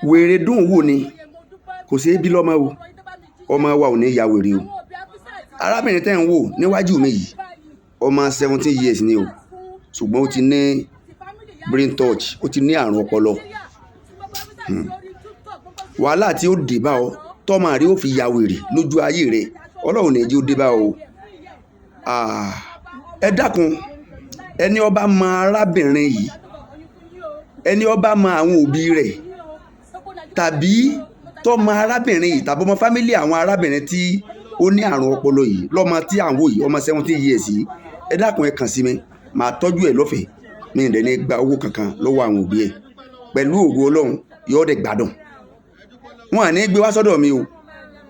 Wèrè dùn wò ni, kò ṣeé bí lọ́mọ o. Ọmọ wa ò ní ya wèrè o. Arábìnrin tẹ́ ń wò níwájú mi yìí, ọmọ 17 years ni o, ṣùgbọ́n ó ti ní brain touch, ó ti ní àrùn ọpọlọ. Wàhálà tí ó dé bá ọ tọ́mọ rẹ ó fi ya wèrè lójú ayé rẹ, Ọlọ́run ní jẹ́ ó dé bá ọ o. Ẹ dákun, ẹni ó bá mọ arábìnrin yìí, ẹni ó bá mọ àwọn òbí rẹ̀, tàbí tó mọ arábìnrin yìí, tàbí ọmọ family àwọn arábìnrin tí ó ní àrùn ọpọlọ yìí, lọ́mọ tí à ń wò yìí, ọmọ 17 years yìí, ẹ dákun, ẹ kàn sí mi, màá tọ́jú ẹ lọ́fẹ̀ẹ́. Mi ì dẹ̀ ní gba owó kankan lọ́wọ́ àwọn òbí ẹ̀. Pẹ̀lú ògo Ọlọ́run, yóò dẹ̀ gbádùn. Wọn à ní gbé wá sọ́dọ̀ mi o,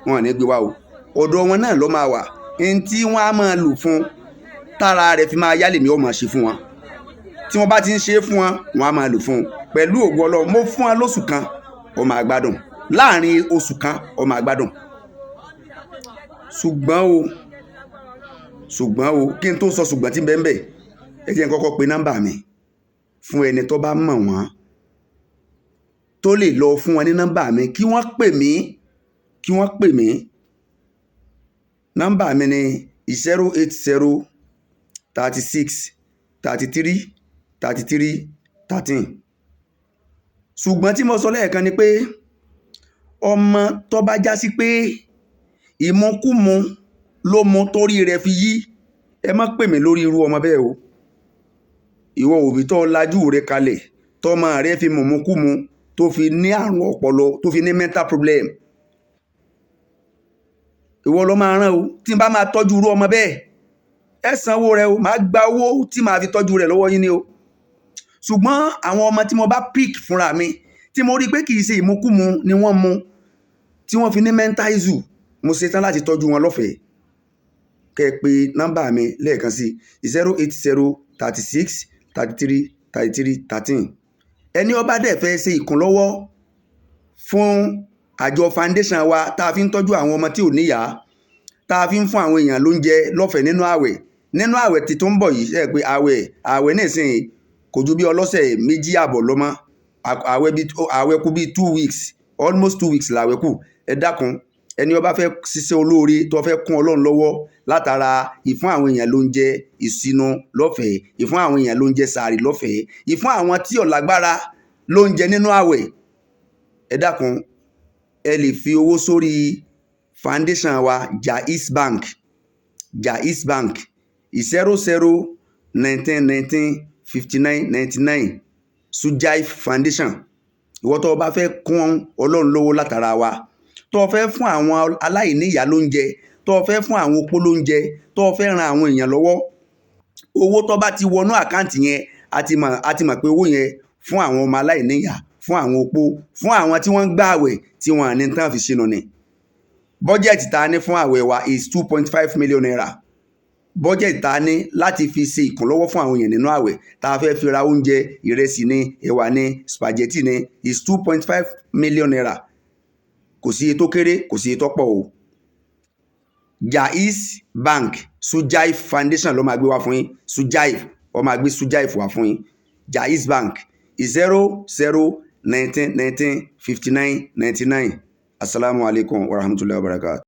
wọn à ní gbé wá o. Ọ̀dọ̀ wọn náà ló máa wà. Ẹni tí wọ́n á máa lò fún tára rẹ̀ fi máa yálè mi ó máa ṣe fún wọn. Tí wọ́n bá ti ń ṣe é fún wọn, wọ́n á máa lò fún un. Pẹ̀lú ògo Ọlọ́run, mo fún wọn lóṣù kan, ó máa gbádùn. Láàrin oṣù kan, ó máa gbádùn. Ṣùgbọ́n o, kí n tó sọ ṣùgbọ́n tí bẹ́ẹ̀ bẹ́ẹ̀, ẹ jẹ́ n kọ́kọ́ pe nọ́mbà mi fún ẹni tó bá mọ̀ wọ́n, tó lè lọ fún wọn ní nọ́mbà mi, kí wọ́n pè mí, kí wọ́n pè mí. Nọ́mbà mi ni 08036333313. Ṣùgbọ́n tí mo sọ lẹ́ẹ̀kan ni pé ọmọ tó bá já sí pé ìmukúmu ló mú torí rẹ̀ fi yí, ẹ má pè mí lórí irú ọmọ bẹ́ẹ̀ o. Ìwọ òbí tó lajú rẹ kalẹ̀ tọ́mọ rẹ fi mùmúkúmu, tó fi ní àrùn ọpọlọ, tó fi ní mental problem, ìwọ ló máa rán o. Tí n bá máa tọ́jú irú ọmọ bẹ́ẹ̀, ẹ sanwó rẹ o. Máa gba owó tí màá fi tọ́jú rẹ̀ lọ́wọ́ yín ni o. Ṣùgbọ́n àwọn ọmọ tí mo bá pick fúnra mi, tí mo rí pé kì í ṣe ìmukúmu ni wọ́n mu tí wọ́n fi ní mental issue, mo ṣetán láti tọ́jú wọn lọ́fẹ̀ẹ́. Kẹ́ ẹ pé nọ́mbà mi lẹ́ẹ̀kan sí: 08036333313. Ẹni ó bá dẹ̀ fẹ́ ṣe ìkúnlọ́wọ́ fún àjọ foundation wa tá a fi ń tọ́jú àwọn ọmọ tí ò níyàá, tá a fi ń fún àwọn èèyàn lóúnjẹ lọ́fẹ̀ẹ́ nínú ààwẹ̀, nínú ààwẹ̀ tí tó ń bọ̀ yìí, ṣe é pé ààwẹ̀ nísìnyí kò ju bí ọlọ́sẹ̀ 2.5 lọ mọ́. Ààwẹ̀ kù bíi 2 weeks, almost 2 weeks làwẹ̀ kù. Ẹ dákun, ẹni ó bá fẹ́ ṣiṣẹ́ olóore, tó fẹ́ kún Ọlọ́run lọ́wọ́ látara ìfún àwọn èèyàn lóúnjẹ ìsinu lọ́fẹ̀ẹ́, ìfún àwọn èèyàn lóúnjẹ sàárì lọ́fẹ̀ẹ́, ìfún àwọn tí ò lágbára lóúnjẹ nínú ààwẹ̀, ẹ dákun, ẹ lè fi owó sórí foundation wa, Jaiz Bank, Jaiz Bank, 0019195999, Sujaif Foundation. Ìwọ tó o bá fẹ́ kún Ọlọ́run lọ́wọ́ látara wa, tó o fẹ́ fún àwọn aláìníyàá lóúnjẹ, tó o fẹ́ fún àwọn opó lóúnjẹ, tó o fẹ́ ran àwọn èèyàn lọ́wọ́, owó tó bá ti wọnú account yẹn, a ti mọ̀ pé owó yẹn fún àwọn ọmọ aláìníyàá, fún àwọn opó, fún àwọn tí wọ́n ń gbààwẹ̀ tí wọ́n ní tán fi sínú ni. Budget tá a ní fún àwẹ̀ wa is ₦2.5 million. Budget tá a ní láti fi ṣe ìkúnlọ́wọ́ fún àwọn èèyàn nínú àwẹ̀, tá a fẹ́ fi ra oúnjẹ, ìrẹsì ní, ẹ̀wà ní, spaghetti ní, is ₦2.5 million. Kò sí iye tó kéré, kò sí iye tó pọ̀ o. Jaiz Bank, Sujaif Foundation ló máa gbé wá fún yín. Sujaif, ó máa gbé Sujaif wá fún yín. Jaiz Bank, 0019195999. Asalaamualeykum wa rahmatulahi wa barakatuh.